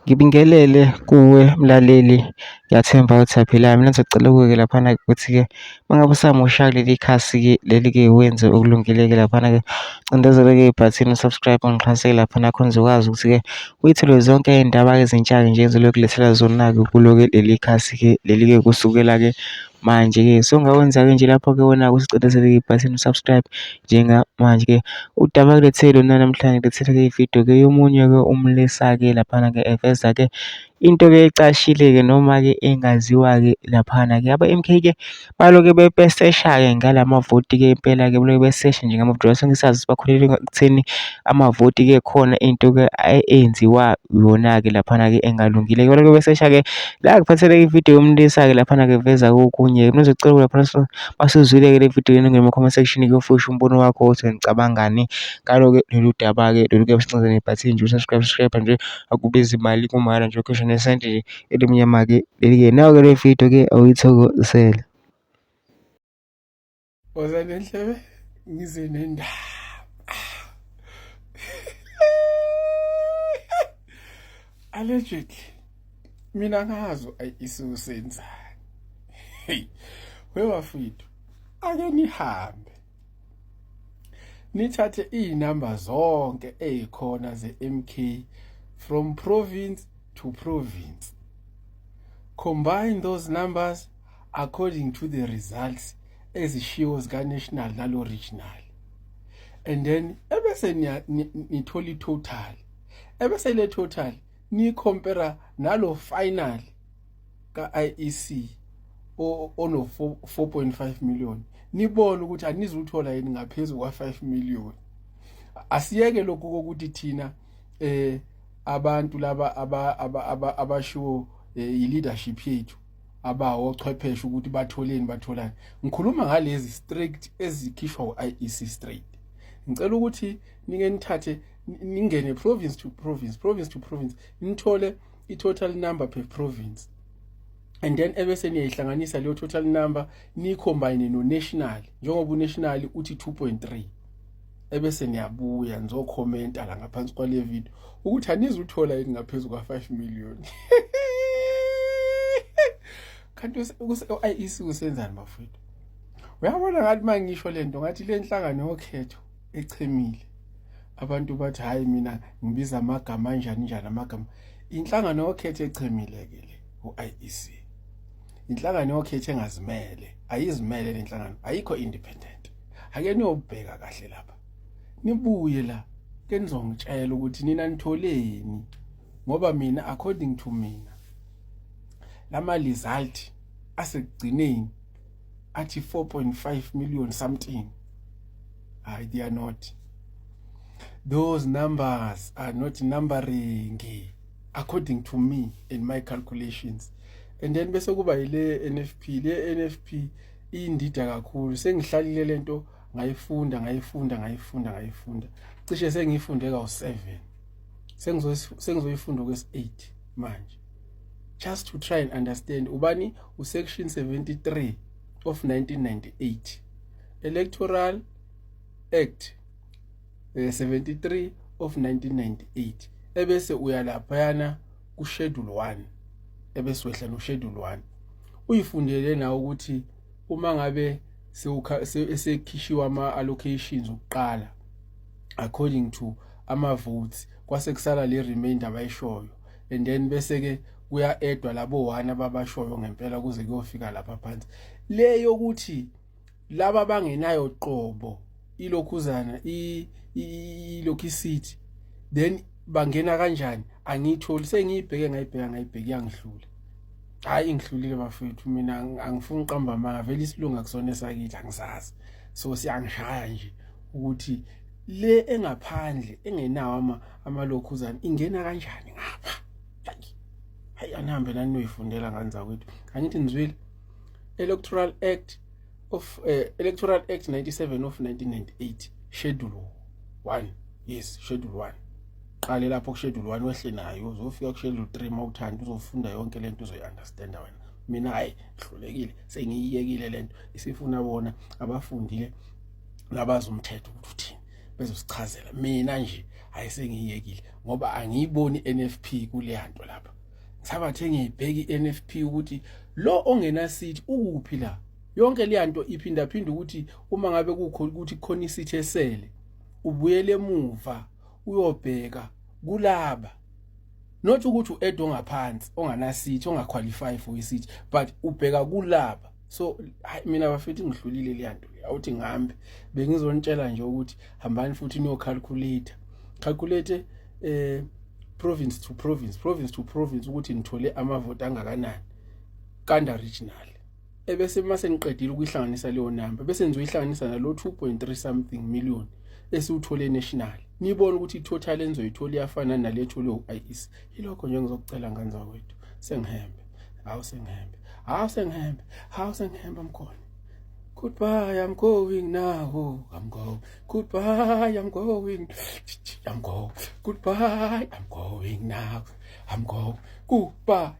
Ngibingelele kuwe mlaleli, ngiyathemba ukuthi uyaphila. Mina ngizocela kuwe-ke laphana-ke ukuthi-ke uma ngabe usamusha kuleli khasi-ke leli-ke wenze okulungile-ke laphana-ke, cindezela-ke ibhathini u-subscribe ungixhase-ke laphana khona uzokwazi ukuthi-ke uy'thole zonke iy'ndaba-ke ezintsha-ke nje engizolokhu ngilethela zona-ke kulo-ke leli khasi-ke leli-ke kusukela-ke manje-ke. So ongakwenza-ke nje lapho-ke wena usicindezele ibhathini u-subscribe njengamanje-ke. Udaba engilethele lona namhlanje ngilethele-ke ividiyo-ke yomunye-ke umlisa-ke laphana-ke eveza-ke into-ke ecashile-ke noma-ke engaziwa-ke laphana-ke. Aba-M_K-ke baloke besesha-ke ngalamavoti-ke impela-ke baloke besesha nje ngamavoti sonke sazi ukuthi bakholelwa ekutheni amavoti-ke khona into-ke eyenziwa yona-ke laphana-ke engalungile. Baloke besesha-ke la ngiphathele ividiyo yomlisa-ke laphana-ke eveza okunye. Mina ngizocela laphana masuzwile-ke le vidiyo lena ungene kuma-comment section-ke ufike usho umbono wakho ukuthi wena ucabangani ngalo-ke lolu daba-ke lolu-ke usincazele ngebhathini nje u-subscribe subscribe nje akubizi imali kumahhala nje ukhishwa nesenti nje elimnyama-ke leli-ke. Nayo-ke le vidiyo-ke awuyithokozele. Woza nendlebe ngize nendaba. Allegedly mina ngazi ayisusenzani. Hey, webafethu ake nihambe nithathe izinamba zonke ezikhona ze-MK from province to province. Combine those numbers according to the results ezishiwo zika national nalo regional and then ebese nithola i-total ebese le total nicompare nalo final ka-IEC ono 4.5 million nibone ukuthi anizuthola yini ngaphezulu kwa 5 million. Asiyeke lokhu kokuthi thina abantu laba abashiwo i-leadership yethu abawochwepheshe ukuthi batholeni batholani. Ngikhuluma ngalezi strict ezikhishwa u-IEC straight. Ngicela ukuthi nike nithathe ningene province to province, province to province, nithole i-total number per province and then ebese niyayihlanganisa leyo total number niyicombine no-national, njengoba u-national uthi 2.3, ebese niyabuya nizokhomenta la ngaphansi kwale video ukuthi anizuthola yini ngaphezu kwa-5 million. Kanti u-IEC usenzani bafowethu? Uyabona ngathi uma ngisho le nto ngathi le nhlangano yokhetho echemile, abantu bathi hhayi mina ngibiza amagama anjani njani amagama. Inhlangano yokhetho echemile-ke le u-IEC, inhlangano yokhetho engazimele, ayizimele le nhlangano, ayikho independent. Ake niyobheka kahle lapha, nibuye la ke nizongitshela ukuthi nina nitholeni, ngoba mina according to mina lama result asekugcineni athi 4.5 million something, hayi they are not, those numbers are not numbering according to me in my calculations. And then bese kuba yile NFP, le NFP indida kakhulu. Sengihlalile lento ngayifunda ngayifunda ngayifunda ngayifunda, cishe sengiyifunde kawu-7, sengizoyifunda okwesi-8 manje, just to try and understand ubani usection 73 of 1998 Electoral Act, 73 of 1998, ebese uya laphayana ku schedule 1, ebese wehla no schedule 1 uyifundele nawe ukuthi uma ngabe sekhishiwe ama allocations okuqala according to ama votes, kwase kusala le remainder abayishoyo, and then bese ke kuya edwa labo one ababashoyo ngempela kuze kuyofika lapha phansi le yokuthi laba bangenayo qobo ilokhuzana ilokhu isithi then bangena kanjani. Angiyitholi, sengiyibheke ngayibheka ngayibheka iyangihlula. Hayi ingihlulile bafethu, mina angifuni uqamba amanga, vele isilungu akusona esakithi, angisazi, so siyangishaya nje ukuthi le engaphandle engenawo amalokhuzana ingena kanjani ngapha. Hayi anihambe nani niyoyifundela ngani zakwethu. Angithi nizwile Electoral Act of Electoral Act 97 of 1998 Schedule 1, yes, Schedule 1, qale lapho ku Schedule 1 wehle nayo uzofika ku Schedule 3 mawuthanda, uzofunda yonke lento uzoyi-understanda wena. Mina hayi hlulekile, sengiyiyekile lento, isifuna bona abafundile nabazi umthetho ukuthi uthini. Bezosichazela. Mina nje ayisengiyekile ngoba angiyiboni NFP kuleyanto lapha. Ngisabathe ngiyibheka iNFP ukuthi lo ongena seat ukuphi la. Yonke leyanto iphinda phinda ukuthi uma ngabe kukho ukuthi khona iseat esele, ubuyele emuva uyobheka kulaba, not ukuthi u-add ongaphansi ongana-seat, ongaqualify for i-seat, but ubheka kulaba. So hayi, mina bafethu, ngihlulile leya nto. Awuthi ngihambe, bengizonitshela nje ukuthi hambani futhi niyo-calculate, calculate province to province, province to province, ukuthi nithole amavoti angakanani kanda regional, ebese mase niqedile ukuyihlanganisa leyo number, bese nizoyihlanganisa nalo 2.3 something million esiwuthole national, nibone ukuthi i-total enizoyithola iyafana nale etholwe u-IEC. Yilokho nje ngizokucela, ngane zakwethu. Sengihembe, hawu sengihembe, hawu sengihembe, hawu sengihembe mkhona. Goodbye, I'm going now. I'm going. Goodbye, I'm going. I'm going. Goodbye, I'm going now. I'm going. Goodbye.